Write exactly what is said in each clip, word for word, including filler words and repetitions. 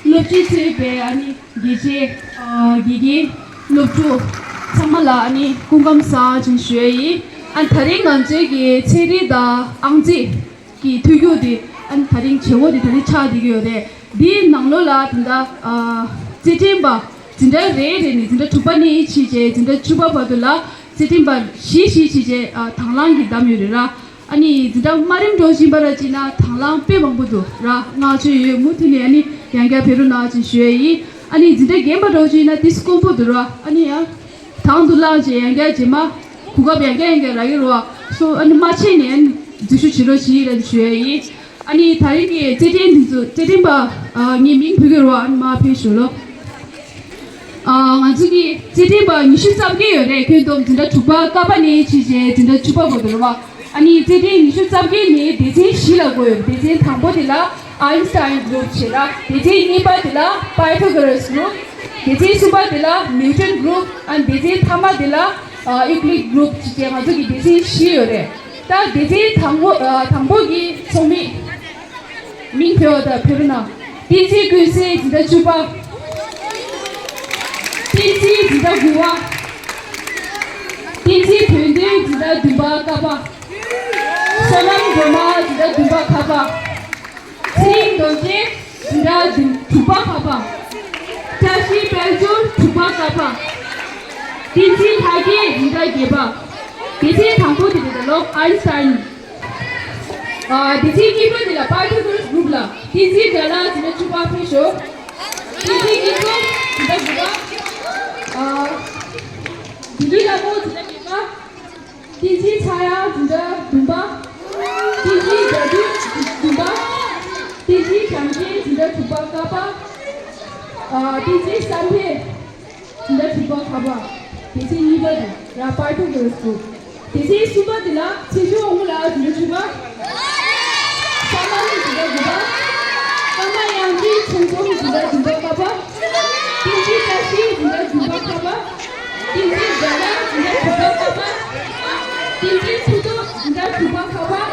སློབ་སྤྱི་གཙོས་པའི་ཨ་ནི་དགེ་ཆེ་དགེ་རྒན་སློབ་ཕྲུག་ཚང་མ་ལ་ཨ་ནི་སྐུ་ཁམས་བཟང་ཅན་ཞུ་ཡ་ཡིན། ཨ་ད་རིང་ང་ཚོའི་གི་ཚན་རིག་དང་ཨང་རྩིས་ཀྱི་ཐུགས་རྒྱུགས་དེ་ཨ་ནི་ད་རིང་བྱེད་སྒོ་དེ་ད་རིང་ཆགས་བསྡད་ཀྱི་ཡོད་རེད། འདིའི་ནང་ལོགས་ལ་ད་ལྟ་རྩེད་འགྲན་པ་འཛིན་གྲྭ་རེ་རེ་ནས་འཛིན་གྲྭ་དྲུག་པ་ནས་ཕྱིན་བྱས་འཛིན་གྲྭ་བཅུ་པ་བར་དུ་ལ་རྩེད་འགྲན་པ་བཞི་བཞི་ཕྱིན་བྱས་དང་བླངས་ཀྱིས་བདམས་ཡོད་རེད་ར། ཨ་ནི་འཛིན་གྲྭ་དམའ་རིམ་འགྲོ་བཞིན་པ་ར་ཅིག་ན་དང་བླངས་དཔེ་མང་པོ་འདུག་ར། བསྔགས་བརྗོད་ཡོད། མུ་མཐུད་ནས་ཨ་ནི་ཡང་བསྐྱར་ཕེབས་རོགས་གནང་ཅེས་ཞུ་ཡས་ཡིན། ཨ་ནི་འཛིན་གྲྭ་རྒན་པ་འགྲོ་བཞིན་ན་ཏིས་དཀོན་པོ་འདུག་ར། ཨ་ནི་ཡང་དང་དུ་བླངས་བྱས་ཡང་བསྐྱར་རྗེས་མ་གོ་སྐབས་ཡང་བསྐྱར་ཡང་བསྐྱར་རག་གི་རེད་བ། སོ་ཨ་ནི་མ་ཆད་ནས་ཨ་ནི་འཛུལ་ཞུགས་བྱེད་རོགས་ཞེས་ར་ཞུ་ཡས་ཡིན། ཨ་ནི་ད་རིང་གི་རྩེད་འགྲན་འདི་ཚོ་རྩེད་འགྲན་པ་ཨ་ངའི་མིང་ཕུལ་གི་རེད་བ། ཨ་ནི་མ་ཕེབས་ཞུ་ལོ། ཨ་ང་ཚོ་གི་རྩེད་འགྲན་པ་ཉི་ཤུ་རྩ་བརྒྱད་ཡོད་རེད། ཁྱོན་བསྡོམས་འཛིན་གྲྭ་དྲུག་པ་ཀ་པ་ནས་ཕྱིན་བྱས་འཛིན་གྲྭ་བཅུ་པ་བར་དུ་རེད་བ། ཨ་ནི་རྩེད་འགྲན་ཉི་ཤུ་རྩ་བརྒྱད་ནས་སྡེ་ཚན་བཞི་ལ་བགོས་ཡོད། སྡེ་ཚན་དང་པོ་དེ་ལ་Einstein group ཞེས་ར། སྡེ་ཚན་གཉིས་པ་དེ་ལ་Pythagoras group། སྡེ་ཚན་གསུམ་པ་དེ་ལ་Newton group། ཨ་སྡེ་ཚན་ཐ་མ་དེ་ལ་ཨ་Euclid group ཞེས་བྱས་ང་ཚོ་གི་སྡེ་ཚན་བཞི་ཡོད་རེད། ད་སྡེ་ཚན་དང་པོ་ཨ་དང་པོ་གི་ཚོགས་མི། མིང་ཕུལ་བ་དང་ཕེབས་རོགས་གནང་། བསྟན་འཛིན་ཀུན་གསལ་འཛིན་གྲྭ་བཅུ་པ། བསྟན་འཛིན་འཛིན་གྲྭ་དགུ་པ། བསྟན་འཛིན་དོན་ལྡན་འཛིན་གྲྭ་བདུན་པ་ཀ་པ། བསོད་ནམས་སྒྲོལ་མ་འཛིན་གྲྭ་བདུན་པ་ཁ་པ། ཚེ་རིང་རྡོ་རྗེ་འཛིན་གྲྭ་བདུན་དྲུག་པ་ཁ་པ། བཀྲ་ཤིས་དཔལ་འབྱོར་དྲུག་པ་ཀ་པ། བསྟན་འཛིན་ལྷ་རྒྱལ་འཛིན་གྲྭ་བརྒྱད་པ། སྡེ་ཚན་དང་པོ་དེ་རེད་ད་ལོ། Einstein། ཨ་སྡེ་ཚན་གཉིས་པ་དེ་ལ་Pythagoras group ལ་བསྟན་འཛིན་དགྲ་ལྷ་འཛིན་གྲྭ་བཅུ་པ་ཕེབས་ཤོག་བསྟན་འཛིན་དགེ་ཚོགས་འཛིན་གྲྭ་དགུ་པ། ཨ་བདེ་སྐྱིད་ལྷ་མོ་འཛིན་གྲྭ་བརྒྱད་པ། བསྟན་འཛིན་ཚངས་དབྱངས་འཛིན་གྲྭ་བདུན་པ། བསྟན་འཛིན་དགྲ་འདུལ་བདུན་པ། བསྟན་འཛིན་བྱམས་ཆེན་འཛིན་གྲྭ་དྲུག་པ་ཀ་པ། ཨ་བསྟན་འཛིན་བསམ་འཕེལ། འཛིན་གྲྭ་དྲུག་པ་ཁ་པ། སྡེ་ཚན་གཉིས་པ་དེ་ར་Pythagoras group། སྡེ་ཚན་གསུམ་པ་དེ་ལ་ཚེ་མཆོག་དབང་མོ་ལགས་འཛིན་གྲྭ་བཅུ་པ། ས་མ་ལི་འཛིན་གྲྭ་དགུ་པ། ཀརྨ་དབྱངས་ཅན་ཆོས་འཛོམས་འཛིན་གྲྭ་བདུན་པ་ཁ་པ། བསྟན་འཛིན་བཀྲ་ཤིས་འཛིན་གྲྭ་བདུན་པ་ཁ་པ། བསྟན་འཛིན་དགྲ་ལྷ་འཛིན་གྲྭ་དྲུག་པ་ཁ་པ། བསྟན་འཛིན་མཐུ་སྟོབས་འཛིན་གྲྭ་དྲུག་པ་ཁ་པ།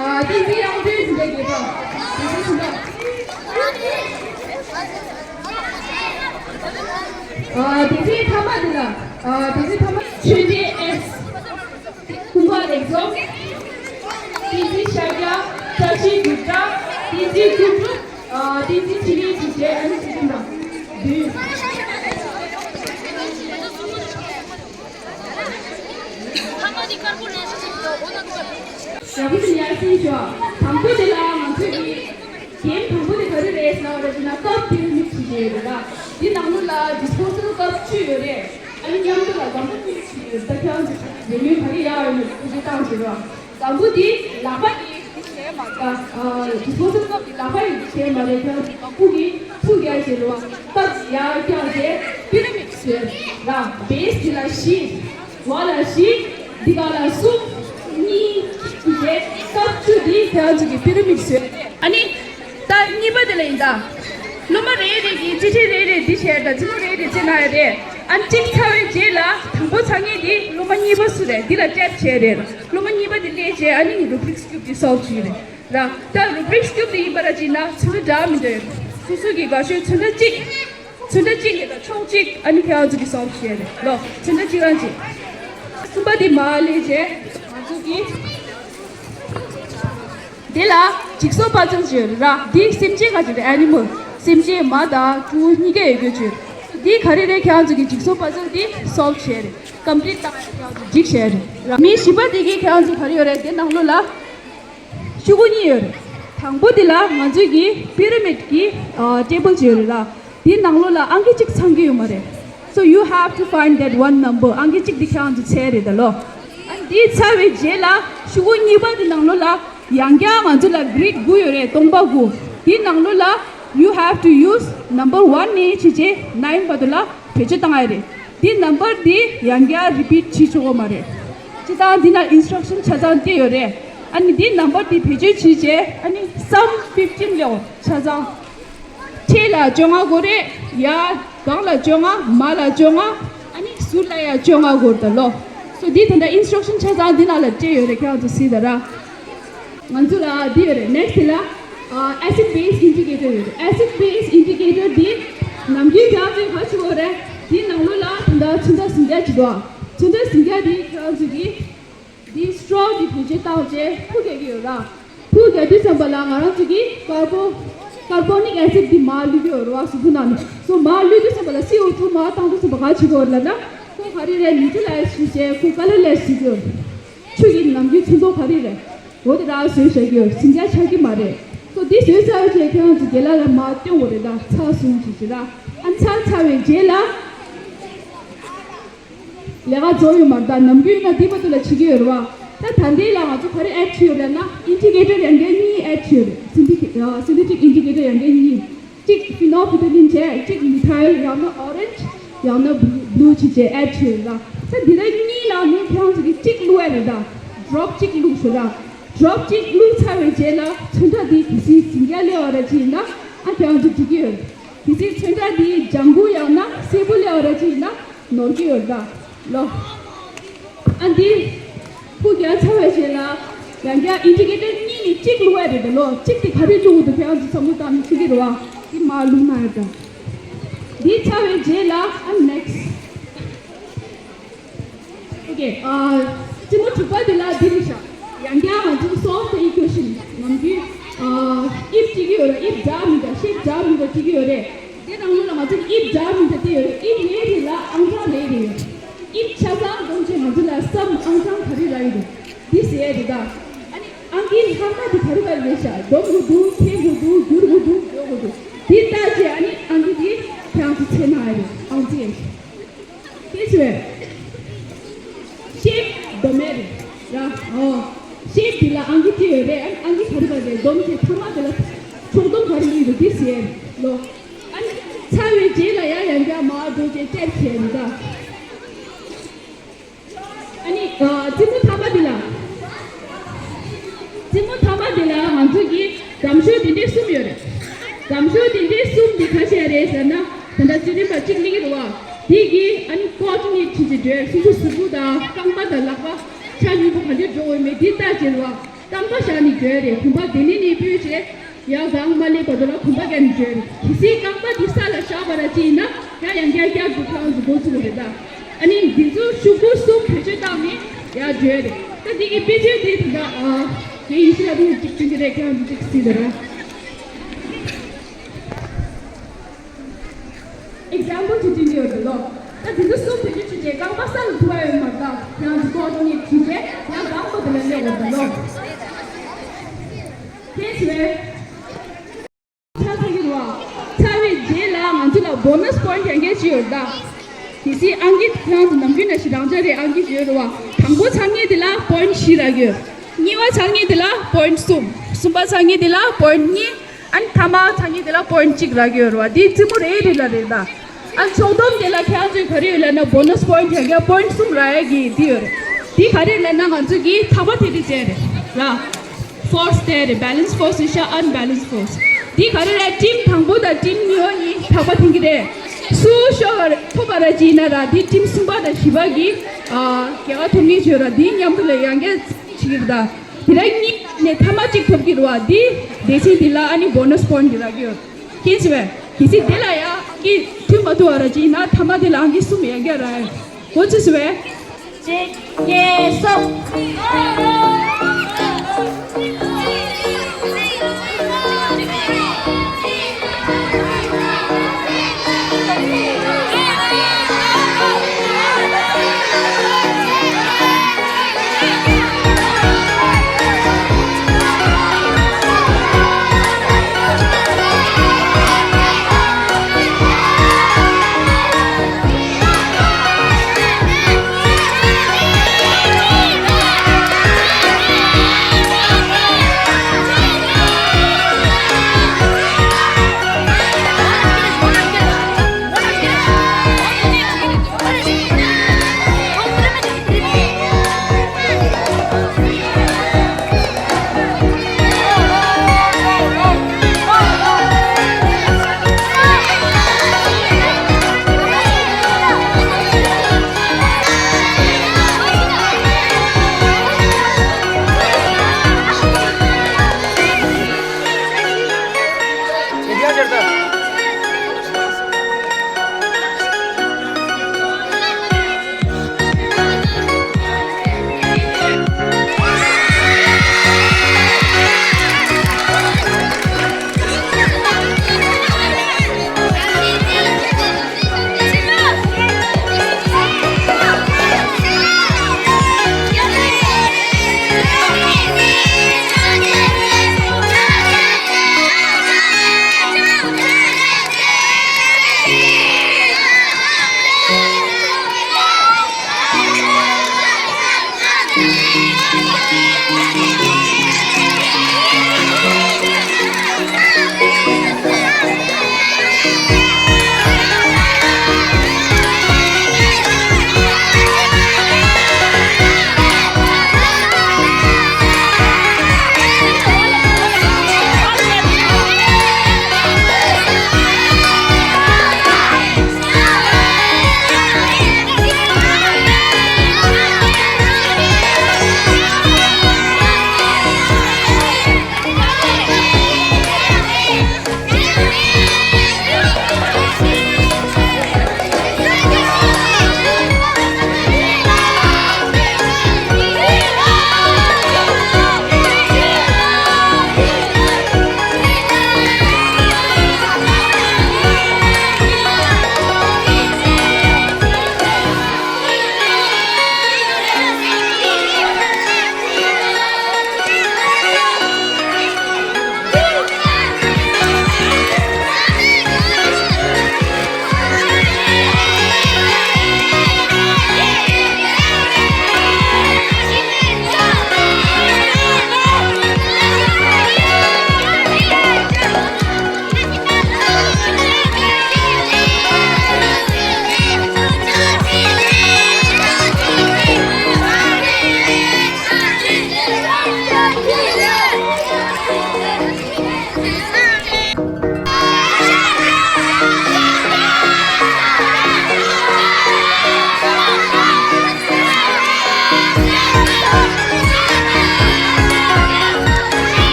ཨ་བསྟན་འཛིན་དབྱངས་སྒྲོན་འཛིན་གྲྭ་བརྒྱད་པ། སྡེ་ཚན་གསུམ་པ། ཨ་སྡེ་ཚན་ཐ་མ་འདི་ལ། ཨ་སྡེ་ཚན་ཐ་མ་ཆོས་འབྲེལ་ཨེས། ཀུན་དགའ་ལེགས་འཛོམས། བསྟན་འཛིན་ཤཱཀྱ། བཀྲ་ཤིས་འབྲུག་སྒྲ། བསྟན་འཛིན་ཀུན་གྲུབ། ཨ་བསྟན་འཛིན་འཆི་མེད་འཇིགས་བྲལ། ཨ་ནི་བསྟན་འཛིན་དང་བདུན། ཡག་པོ་ཞིག་ཡར་སེང་ཞོག་དང་པོ་དེ་ལ་ང་ཚོས་ཀྱི། གེམ་དང་པོ་དེ་ག་རེ་རེད་ཟེར་ན་རེད་ཟེར་ན་ཀབ་པི་ར་མིཌ་ཞིག་རེད་ར། འདི་ནང་ལོགས་ལ་ཌིས་པོ་སལ་ཀབ་བཅུ་ཡོད་རེད། ཨ་ནི་མཉམ་དུ་ལ་སྒམ་པོ་གཉིས་ཞིག་ཡོད། ད་ཁྱེད་རང་ཚོ་རེ་མོས་ག་རེ་ཡག་ཡོད་མེད་ཐུགས་རྗེ་བཏང་ཟེར་ར། སྒམ་པོ་འདི་ལག་པ་ཡིས་བྱས་མ་རེད། ཌིས་པོ་སལ་ཀབ་འདི་ལག་པ་ཡིས་བྱས་མ་རེད། ཁྱེད་རང་ཚོ་སྒམ་པོ་གིས་ཐུག་རྒྱག་ཟེར་ར། ཀབ་ཡར་བརྐྱངས་བྱས་པི་ར་མིཌ་བཟོས་ར། བེ་སི་འདི་ལ་བཞི། འོག་ལ་བཞི། འདི་ག་ལ་གསུམ། གཉིས། གཅིག་བྱས་ཀབ་བཅུ་འདི་ཁྱེད་རང་ཚོ་གི་པི་ར་མིཌ་བཟོས། ཨ་ནི། ད་གཉིས་པ་དེ་ལ་ཡིན་ད། སློབ་མ་རེ་རེ་གིས་རྩེད་འགྲན་རེ་རེ་འདི་བྱས་དང་རྩེད་མོ་རེ་རེ་རྩེད་གནང་ཡ་རེད། ཨ་ནི་གཅིག་ཚར་བའི་རྗེས་ལ་དང་པོ་ཚར་མཁན་དེ་སློབ་མ་གཉིས་པ་སུ་རེད་འདི་ལ་ཊེབ་བྱས་རེད། སློབ་མ་གཉིས་པ་དེ་སླེབས་རྗེས་ཨ་ནི་རུ་བི་རིག་ཀིའུབ་དེ་སོལབ་བྱས་རེད་ར། ད་རུ་བི་རིག་ཀིའུབ་དེ་ཡིན་པ་ར་ཅིག་ན་ཚོན་ཁྲ་འདྲ་མི་འདྲ་ཡོད། སོ་སོ་གི་དགའ་ཤོས་ཚོན་ཁྲ་གཅིག་ཚོན་ཁྲ་གཅིག་ལས་ཀ་ཕྱོགས་གཅིག་ཨ་ནི་ཁྱེད་རང་ཚོ་གི་སོལབ་བྱས་རེད་ལོ། ཚོན་ཁྲ་གཅིག་རང་གཅིག་གསུམ་པ་དེ་མར་སླེབས་རྗེས་ང་ཚོ་གི། དེ་ལ་ཇིག་སོ་པ་ཛལ་ཅིག་ཡོད་རེད་ར། འདི་སེམས་ཅན་ག་ཅིག་རེད། ཨེ་ནི་མལ། སེམས་ཅན་མ་དང་ཕྲུ་གུ་གཉིས་ཀ་ཡོད་རྒྱུ་ཅིག་འདི་ག་རེ་རེད། ཁྱེད་རང་ཚོ་གི་ཇིག་སོ་པ་ཛལ་འདི་སོལབ་བྱས་རེད། ཀམ་པི་ལིཊ་བཏང་ཡ་ཁྱེད་རང་ཚོ་སྒྲིག་བྱས་རེད་ར། མི་བཞི་པ་དེ་གི་ཁྱེད་རང་ཚོ་ག་རེ་ཡོད་རེད། དེ་ནང་ལོགས་ལ་ཤོག་གུ་གཉིས་ཡོད་རེད། དང་པོ་དེ་ལ་ང་ཚོའི་གི་པི་ར་མིཌ་གི་ཨ་ཊེ་བལ་ཅིག་ཡོད་རེད་ར། དེའི་ནང་ལོགས་ལ་ཨང་ཀི་གཅིག་ཚང་གི་ཡོད་མ་རེད། So you have to find that one number. ཨང་ཀི་གཅིག་འདི་ཁྱེད་རང་ཚོ་འཚོལ་རེད་ད་ལོ། ཨ་འདི་ཚར་བའི་རྗེས་ལ་ཤོག་གུ་གཉིས་པ་འདི་ནང་ལོགས་ལ་ཡང་བསྐྱར་ང་ཚོ་ལ་གི་རིཌ་དགུ་ཡོད་རེད། སྟོང་པ་དགུ། འདི་ནང་ལོགས་ལ་you have to use number one ནས་བྱས་རྗེས་nine བར་དུ་ལ་བེད་སྤྱོད་བཏང་ཡ་རེད། འདི་ནམ་བར་འདི་ཡང་བསྐྱར་རི་པིཊ་བྱེད་ཆོག་གི་མ་རེད། སྤྱིར་བཏང་འདི་ན་ཨིན་སི་ཊྲག་ཤན་ཆ་ཚང་སྤྲད་ཡོད་རེད། ཨ་ནི་འདི་ནམ་བར་འདི་བེད་སྤྱོད་བྱས་རྗེས་ཨ་ནི་སམ་ཕིབ་ཊིན་ལེའོ་ཆ་ཚང་། འཕྲེད་ལ་བཅོ་ལྔ་དགོས་རེད། ཡར་སྒང་ལ་བཅོ་ལྔ། མར་ལ་བཅོ་ལྔ། ཨ་ནི་ཟུར་ལ་ཡ་བཅོ་ལྔ་དགོས་རེད་ད་ལོ། སོ་འདི་ད་ལྟ་ཨིན་སི་ཊྲག་ཤན་ཆ་ཚང་འདི་ནང་ལ་སྤྲད་ཡོད་རེད། ཁྱེད་རང་ཚོ་གཟིགས་དང་ར། ང་ཚོ་ལ་འདི་ཡོད་རེད། next དེ་ལ་acid base indicator ཡོད་རེད། acid base indicator འདི་ནམ་རྒྱུན་ཁྱེད་རང་ཚོས་ག་རེ་བྱེད་དགོས་རེད། འདི་ནང་ལོགས་ལ་ད་ལྟ་ཚོན་ཁྲ་ཟིང་ཆ་ཅིག་འདུག་ཚོན་ཁྲ་ཟིང་ཆ་འདི་ཁྱེད་རང་ཚོས་ཀྱིས་འདི་straw འདི་བེད་སྤྱོད་བཏང་བྱས་ཁུག་རྒྱག་གི་ཡོད་ར། ཁུག་རྒྱག་དུས་ཙམ་པ་ལ་ང་རང་ཚོ་གིས་ཀར་བོ་carbonic acid འདི་མར་བླུགས་ཀྱི་ཡོད་ར་བ། གཟུགས་པོ་ནང་ནས། so མར་བླུགས་དུས་ཙམ་པ་ལ་སི་ཨོ་ཊུ་མར་བཏང་དུས་ཙམ་པ་ག་རེ་བྱེད་ཀྱི་ཡོད་རེད་ལབ་ན། ཁོ་ག་རེ་རེད། neutralize བྱེད་བྱས་ཁོ་colorless བྱེད་ཀྱི་ཡོད་རེད། ཆུ་ཡི་ནམ་རྒྱུན་ཚོན་མདོག་ག་རེ་རེད། འོ་དེ་འདྲ་བཟོས་བཞག་གི་ཡོད། ཟིང་ཆ་ཆགས་ཀྱི་མ་རེད། so འདི་བཟོས་ཚར་བའི་རྗེས་ཁྱེད་རང་ཚོ་རྒན་ལགས་ལ་མར་སྟོན་དགོས་རེད། ད་ཚར་སོང་ཅིག་ཅིག་ར། ཨ་ཚར་ཚར་བའི་རྗེས་ལ་ལས་ཀ་རྫོགས་ཡོད་མ་རེད། ད་ནམ་རྒྱུན་ཡིན་ན་འདི་མ་གཏོགས་ལ་བྱེད་ཀྱི་ཡོད་རེད་བ། ད་ད་ལྟའི་ལ་ང་ཚོ་ག་རེ་add བྱས་ཡོད་རེད་ན། indicator ཡང་བསྐྱར་གཉིས་add བྱས་ཡོད་རེད། synthetic synthetic indicator ཡང་བསྐྱར་གཉིས། གཅིག་phenolphthalein བྱས། གཅིག་methyl ཡང་ན་orange ཡང་ན་blue བྱས་བྱས་add བྱས་ཡོད་རེད། ད་འདི་ར་གཉིས་ལ་ནི་ཁྱེད་རང་ཚོ་གིས་གཅིག་བླུགས་ཡ་རེད། ད་drop གཅིག་བླུགས་ཤོག་ར། drop གཅིག་བླུགས་ཚར་བའི་རྗེས་ལ་ཚོན་ཁྲ་འདི་གལ་སྲིད་ཟིང་ཆ་སླེབས་པ་ར་ཅིག་ཡིན་ན་ཨ་ཁྱེད་རང་ཚོ་འགྲིག་གི་ཡོད། གལ་སྲིད་ཚོན་ཁྲ་འདི་ལྗང་གུ་ཡང་ན་སེར་པོ་སླེབས་པ་ར་ཅིག་ཡིན་ན་ནོར་གྱི་ཡོད་ད་ལོ། ཨ་འདི་ཁུག་རྒྱག་ཚར་བའི་རྗེས་ལ་ཡང་བསྐྱར་indicator གཉིས་ནས་གཅིག་བླུགས་ཡ་རེད་ད་ལོ། གཅིག་དེ་ག་རེ་བླུགས་འདུག་ཁྱེད་རང་ཚོ་བསམ་བློ་བཏང་ནས་ཤེས་ཀྱི་རེད་བ། འདི་མར་བླུགས་ན་ཡོད་ད། འདི་ཚར་བའི་རྗེས་ལ་ཨ་next okay རྩེ་མོ་དྲུག་པ་དེ་ལ་འདི་རེད་ཤག་ཡང་བསྐྱར་ང་ཚོ་solve the equation ནམ་རྒྱུན་ཨ་དབྱིབས་བྲིས་ཀྱི་ཡོད་རེད། དབྱིབས་འདྲ་མི་འདྲ་shape འདྲ་མི་འདྲ་བྲིས་ཀྱི་ཡོད་རེད། དེ་ནང་ལོགས་ལ་ང་ཚོ་དབྱིབས་འདྲ་མི་འདྲ་དེ་ཡོད་རེད། དབྱིབས་རེ་རེ་ལ་ཨང་གྲངས་རེ་རེ་ཡོད། དབྱིབས་ཆ་ཚང་བསྡོམས་བྱས་ང་ཚོ་ལ་sum ཨང་གྲངས་ག་རེ་རག་གི་འདུག་འདི་ཟེར་ཡ་རེད་ད། ཨ་ནི་ཨང་ཀིའི་ལྷག་མ་དེ་ག་རེ་ག་རེ་རེད་ཤག་སྡོམ་དགོས་འདུག་འཁྱེར་དགོས་འདུག་བསྒྱུར་དགོས་འདུག་འཇོག་དགོས་འདུག་འདི་ལྟ་བྱས་ཨ་ནི་ཨང་ཀི་དེ་ཁྱེད་རང་ཚོ་ཚད་ན་ཡ་རེད། ཨང་ཀི་ཡ་རེད། དེ་ཚོས་shape སྡོམ་ཡ་རེད་ར། ཨོ། shape འདི་ལ་ཨང་ཀི་དེ་ཡོད་རེད། ཨ་ནི་ཨང་ཀི་ག་རེ་ག་རེ་རེད། སྡོམ་བྱས་ཐ་མ་དེ་ལ་ཕྱོགས་བསྡོམས་ག་རེ་བླུགས་འདུག་འདི་ཟེར་ཡ་རེད་ལོ། ཨ་ནི་ཚར་བའི་རྗེས་ལ་ཡང་ཡང་བསྐྱར་མར་འགྲོ་བྱས་བསྐྱར་བྱས་རེད་ད། ཨ་ནི་ཨ་རྩེ་མོ་ཐ་མ་འདི་ལ། རྩེ་མོ་ཐ་མ་འདི་ལ་ང་ཚོ་གི་སྒམ་ཤོག་འདི་འདྲའི་གསུམ་ཡོད་རེད། སྒམ་ཤོག་འདི་འདྲའི་གསུམ་འདི་ག་བྱས་རེད་ཟེར་ན། ད་ལྟ་རྩེད་འགྲན་པ་གཅིག་སླེབས་ཀྱི་འདུག་བ། དེ་གི་ཨ་ནི་ཀོ་ཌི་ནེ་ཊི་བྱེད་ཀྱི་འགྲོ་ཡ། སོ་སོ་གཟུགས་པོ་དང་རྐང་པ་དང་ལག་པ་ཆ་སྙོམས་པོ་ག་འདྲས་འགྲོ་འོས་མེད་འདི་ལྟ་བྱེད་རེད་བ། རྐང་པ་བཞག་ནས་འགྲོ་ཡ་རེད། གོམ་པ་དེ་ནས་ནས་སྤོས་བྱས། ཡར་སྒང་མ་སླེབས་བར་དུ་ལ་གོམ་པ་བརྒྱབ་ནས་འགྲོ་ཡ་རེད། གལ་སྲིད་རྐང་པ་འདི་ས་ལ་བཞག་པ་ར་ཅིག་ཡིན་ན་ཡང་ཡང་བསྐྱར་བསྐྱར་དུ་ཁྱེད་རང་ཚོ་འགོ་ཚུགས་པ་རེད་ད། ཨ་ནི་འདི་ཚོ་ཤོག་གུ་གསུམ་བེད་སྤྱོད་བཏང་ནས་ཡར་འགྲོ་ཡ་རེད། ད་འདི་གི་དཔེ་ཆ་དེ་དེ་འདྲ་ཨ་ངས་ཡིན་གཅིག་ལ་དེ་གཅིག་སྟོན་གྱི་རེད། ཁྱེད་རང་ཚོ་གཅིག་གཟིགས་དང་ར། ཨེག་ཛམ་པལ་ཅིག་སྟོན་གྱི་ཡོད་དེ་ལོ། ད་འདི་ཚོ་གསུམ་བེད་སྤྱོད་བྱས་རྐང་པ་ས་ལ་ཐུག་པ་ཡོད་མ་རེད་ད། ཁྱེད་རང་ཚོ་ཀོ་ཌི་ནེ་ཊི་བྱས་ཡང་རྐང་པ་དེ་ལ་སླེབས་དགོས་དེ་ལོ། དེ་བྱས། ཚར་ཚར་གྱི་རེད་བ། ཚར་བའི་རྗེས་ལ་ང་ཚོ་ལ་བོ་ནས་པོ་ཡིན་ཊི་ཡང་བསྐྱར་ཅིག་ཡོད་རེད་ད། གལ་སྲིད་ཨང་ཀི་ཁྱེད་རང་ཚོ་ནམ་རྒྱུན་ནང་བཞིན་རང་འཇགས་རེད། ཨང་ཀི་ཅིག་ཡོད་རེད་བ། དང་པོ་ཚར་མཁན་དེ་ལ་པོ་ཡིན་ཊི་བཞི་རག་གི་ཡོད། གཉིས་པ་ཚར་མཁན་དེ་ལ་པོ་ཡིན་ཊི་གསུམ། གསུམ་པ་ཚར་མཁན་དེ་ལ་པོ་ཡིན་ཊི་གཉིས། ཨ་ནི་ཐ་མ་ཚར་མཁན་དེ་ལ་པོ་ཡིན་ཊི་གཅིག་རག་གི་ཡོད་རེད་བ། འདི་རྩེ་མོ་རེ་རེ་ལ་རེད་ད། ཨ་ཕྱོགས་བསྡོམས་དེ་ལ་ཁྱེད་རང་ཚོས་ག་རེ་ཡོད་ལབ་ན་བོ་ནས་པོ་ཡིན་ཊི་ཡང་བསྐྱར་པོ་ཡིན་ཊི་གསུམ་རག་ཡ་གི་འདི་ཡོད་རེད། འདི་ག་རེ་ལབ་ན་ང་ཚོ་གི་ཐག་པ་དེ་རེད་ཟེར་རེད་ར། ཕོར་སི་དེ་རེད། བེ་ལེན་སི་ཕོར་སི་རེད་ཤག་ཨན་བེ་ལེན་སི་ཕོར་སི། འདི་ག་རེ་རེད། ཊིམ་དང་པོ་དང་ཊིམ་གཉིས་པ་གཉིས་ཐག་པ་འཐེན་གྱི་རེད། སུ་ཤོར་བ་ཐོབ་པ་ར་ཅིག་ཡིན་ན་ར་འདི་ཊིམ་གསུམ་པ་དང་བཞི་པ་གི་ཨ་རྒྱལ་ཁ་ཐོབ་མཁན་ཅིག་ཡོད་ར། འདི་མཉམ་དུ་ལ་ཡང་བསྐྱར་བྱེད་ཀྱི་རེད་ད། དེ་ར་གཉིས་ནས་ཐ་མ་གཅིག་ཐོབ་ཀྱི་རེད་བ། འདི་སྡེ་ཚན་འདི་ལ་ཨ་ནི་བོ་ནས་པོ་ཡིན་ཊི་རག་གི་ཡོད། མཁྱེན་སོང་ངས། གལ་སྲིད་དེ་ལ་ཡང་ཨང་ཀི་མཐུད་མ་ཐུབ་པ་ར་ཅིག་ཡིན་ན་ཐ་མ་དེ་ལ་ཨང་ཀི་གསུམ་ཡང་བསྐྱར་རག་ཡ། འགོ་ཚུགས་སོང་ངས། གཅིག་གཉིས་གསུམ།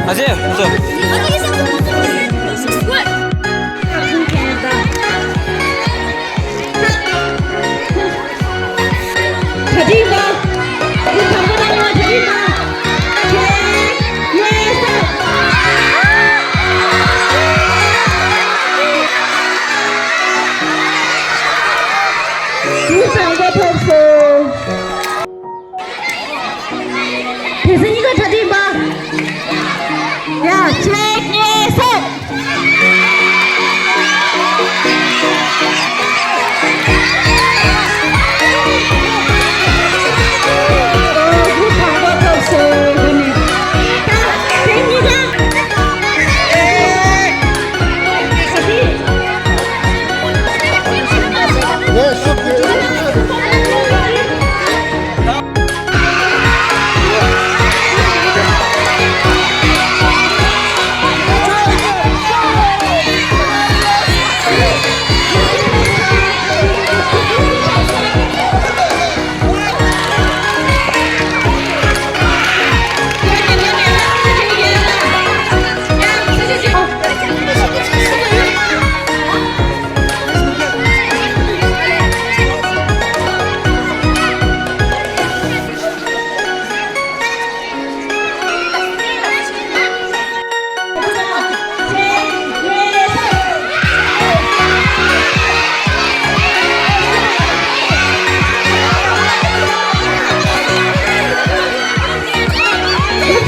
ཨ་ཙི། ཨ་ཙི། དེ་ཚེ་གཉིས་ཀ་གྲ་སྒྲིག་པ། ཡ། གཅིག་གཉིས་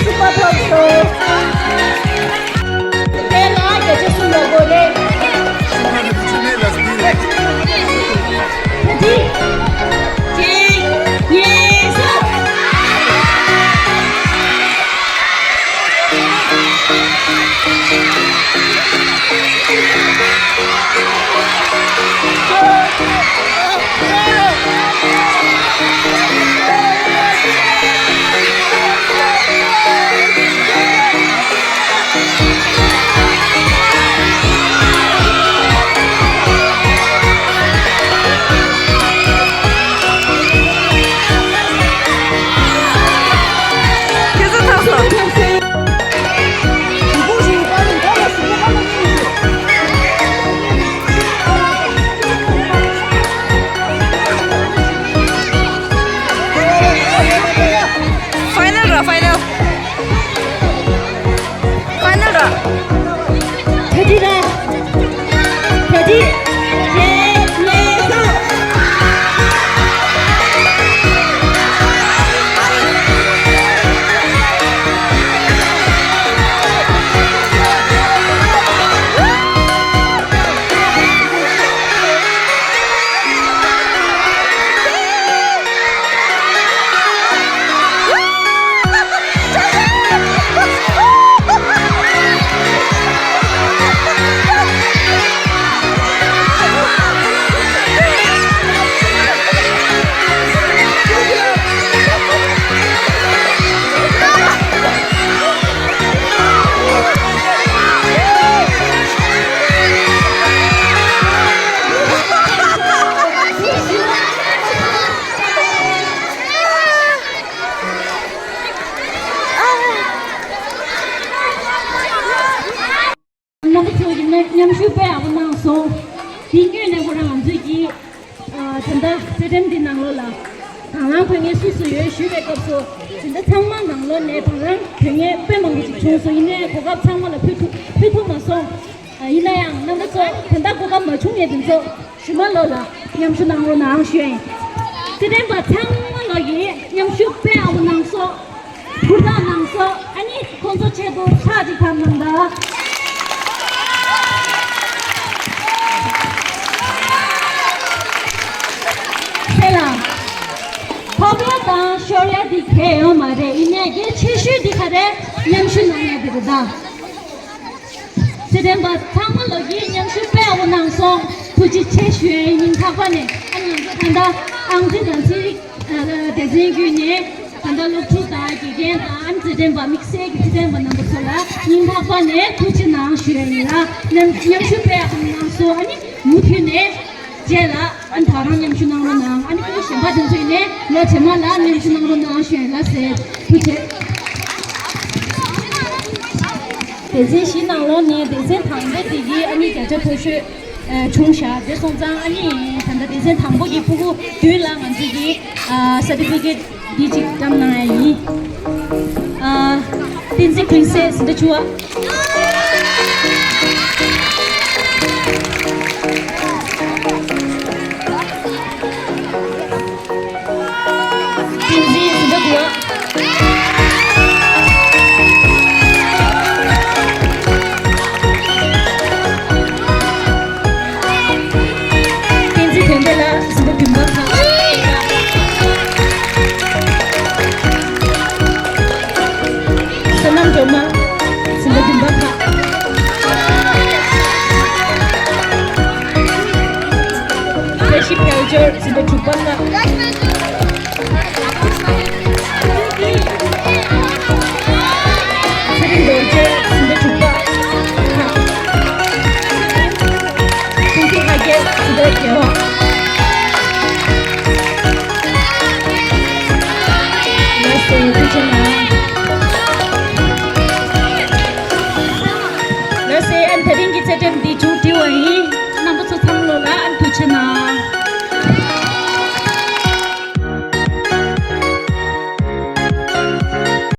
གསུམ། དེ་ལ་རྒྱ་ཆེ་སུ་ཡོད་དགོས་རེད། ད་དེ། གཅིག་གཉིས་གསུམ། ཕའི་ནལ་ར། ཕའི་ནལ། ཕའི་ནལ་ར། ད་དེ་ར། ད་དེ། གཅིག་གཉིས་གསུམ། རྣམ་པ་ཚོ་ཡིན་ན་མཉམ་ཞུགས་དཔེ་ཡག་པོ་གནང་སོང་། དེ་སྔོན་ནས་ཁོ་རང་ང་ཚོས་ཀྱིས་ཨ་ད་ལྟ་སི་ཊེ་ཌི་ཡམ་འདི་ནང་ལོགས་ལ་དང་བླངས་ཕུལ་མཁན་སུ་སུ་ཡོད་ཞུས་པའི་སྐབས་སུ། དེ་འདྲ་ཚང་མ་ནང་ལོགས་ནས་དང་བླངས་ཕུལ་མཁན་དཔེ་མང་པོ་ཞིག་བྱུང་སོང་། ཡིན་ནའི་གོ་སྐབས་ཚང་མ་ལ་ཕུལ་ཐུབ་ཕུལ་ཐུབ་མ་སོང་། ཡིན་ན་ཡང་རྣམ་པ་ཚོ་ད་ལྟ་གོ་སྐབས་མ་བྱུང་མཁན་དེ་ཚོ་ཞུ་མ་ལོ་ལ་མཉམ་ཞུགས་གནང་རོགས་གནང་ཞུ་ཡིན། སི་ཊེ་ཌི་ཡམ་པ་ཚང་མ་ལོ་ཡིས་མཉམ་ཞུགས་དཔེ་ཡག་པོ་གནང་སོང་། ཧུར་ཐག་གནང་སོང་། ཨ་ནི་ཁོང་ཚོ་ཆེད་དུ་ཕྱག་ཅིག་འཐམ་གནང་ད། ཁྱེད་ལ་ཕོབ་ཡ་དང་ཤོར་ཡ་དེ་གལ་ཡོད་མ་རེད། ཡིན་ནའི་གལ་ཆེ་ཤོས་དེ་ག་རེ། མཉམ་ཞུགས་གནང་ཡ་དེ་རེད་ད། སི་ཊེ་ཌི་ཡམ་པ་ཚང་མ་ལོ་ཡིས་མཉམ་ཞུགས་དཔེ་ཡག་པོ་གནང་སོང་། ཐུགས་རྗེ་ཆེ་ཞུ་ཡ་ཡིན། སྙིང་ཐག་པ་ནས། ཨ་ནི་ང་ཚོ་ད་ལྟ་ཨང་རྩིས་དང་ཚན་རིག་སྡེ་ཚན་བརྒྱུད་ནས་ད་ལྟ་སློབ་ཕྲུག་དང་དགེ་རྒན་དང་། ཨ་ནི་སི་ཊེ་ཌི་ཡམ་པ་དམིགས་བསལ་གྱི་སི་ཊེ་ཌི་ཡམ་པ་རྣམ་པ་ཚོ་ལ་སྙིང་ཐག་པ་ནས་ཐུགས་རྗེ་གནང་ཞུ་ཡ་ཡིན་ལ། མཉམ་མཉམ་ཞུགས་དཔེ་ཡག་པོ་གནང་སོང་། ཨ་ནི་མུ་མཐུད་ནས་རྗེས་ལ་ཨ་ནི་ད་རང་མཉམ་ཞུགས་གནང་རོགས་གནང་། ཨ་ནི་སྐུ་གཞན་པ་དེ་ཚོ་ཡིན་ནའི་ལོ་རྗེས་མ་ལ་མཉམ་ཞུགས་གནང་རོགས་གནང་ཞུ་ཡ་ཡིན་ལ་ཟེར། ཐུགས་རྗེ་ཆེ། སྡེ་ཚན་བཞི་ནང་ལོགས་ནས་སྡེ་ཚན་དང་པོ་དེ་གི་ཨ་ནི་བརྒྱ་ཆ་མཐོ་ཤོས་ཨ་བྱུང་བཞག་དེ་སོང་ཙང་ཨ་ནི་ད་ལྟ་སྡེ་ཚན་དང་པོ་གི་ཕྲུ་གུ་བདུན་ལ་ང་ཚོ་གི་ཨ་སར་ཊི་ཕི་ཀེཊ་འདི་གཅིག་བཀྲམ་གནང་ཡ་ཡིན། ཨ་བསྟན་འཛིན་ཀུན་གསལ་ཟིན་ད་བཅུ་བ། བསྟན་འཛིན་ཟིན་ད་དགུ་བ། བསྟན་འཛིན་དོན་ལྡན་ལགས་ཟིན་ད་བདུན་པ། བསོད་ནམས་སྒྲོལ་མ་ཟིན་ད་བདུན་པ། བཀྲ་ཤིས་དཔལ་འབྱོར་ཟིན་ད་དྲུག་པ། ཚེ་རིང་རྡོ་རྗེ་ཟིན་ད་དྲུག་པ། ཁ། ཀུན་གཟིགས་ལྷ་རྒྱལ་ཟིན་ད་བརྒྱད་པ། ལགས་སོ་ཐུགས་རྗེ་གནང་། ལགས་སོ་ཨ་ནི་དེ་རིང་གི་རྩེད་འགྲན་འདི་མཇུག་སྒྲིལ་བ་ཡིན། རྣམ་པ་ཚོ་ཚང་མ་ལོ་ལ་ཨ་ནི་ཐུགས་རྗེ་གནང་།